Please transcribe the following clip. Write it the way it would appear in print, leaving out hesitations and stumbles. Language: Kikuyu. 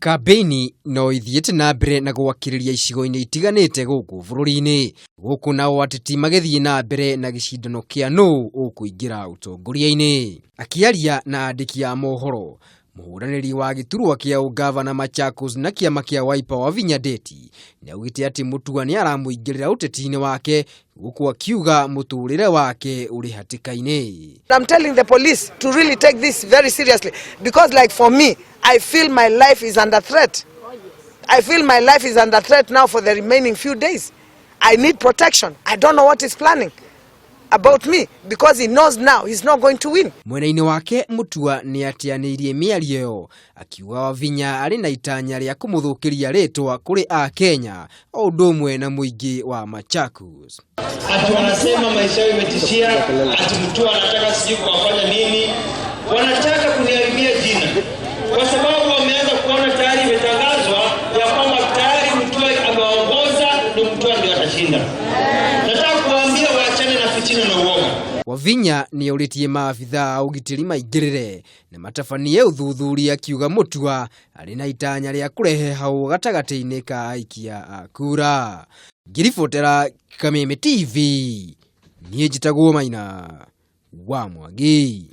Kambĩini no ithiĩte na mbere na gwakĩrĩria icigo-inĩ itiganĩte gũkũ bũrũri-inĩ, gũkũ nao ateti magĩthiĩ na mbere na gĩcindano kĩa nũ ũkũingĩra ũtongoria-inĩ. Akĩaria na andĩki a mohoro, mũhũranĩri wa gĩturwa kĩa ũngavana Machakos na kĩama kĩa Wiper Wavinya Ndeti nĩaugĩte atĩ Mutua nĩaramũingĩrĩra ũteti-inĩ wake gũkũ akiuga mũtũrĩre wake ũrĩ hatĩka-inĩ. I'm telling the police to really take this very seriously because, like, for me, I feel my life is under threat. I feel my life is under threat now for the remaining few days. I need protection. I don't know what he's planning about me because he knows now he's not going to win. Mwena-inĩ wake Mutua nĩ ateanĩirie mĩario ĩyo akiuga Wavinya arĩ na itanya rĩa kũmũthũkĩria rĩtwa kũrĩ Akenya o ũndũ ũmwe na mũingĩ wa Machakos. Ati wanasema maisha yao imetishia, ati mtu anataka sijui kuwafanya nini. Wanataka kuniharibia jina kwa sababu wameanza kuona tayari imetangazwa ya kwamba tayari Mutua ameongoza, ni Mutua ndio atashinda. Nataka kuwaambia waachane na fitina na uoga. Wavinya nĩ orĩtie maabithaa a ũgitĩri maingĩrĩre na matabanie ũthuthuria akiuga Mutua arĩ na itanya rĩa kũrehe hau gatagatĩ-inĩ ka aikia a kura. Ngĩribotera Kameme TV, niĩ njĩtagwo Maina wa Mwangi.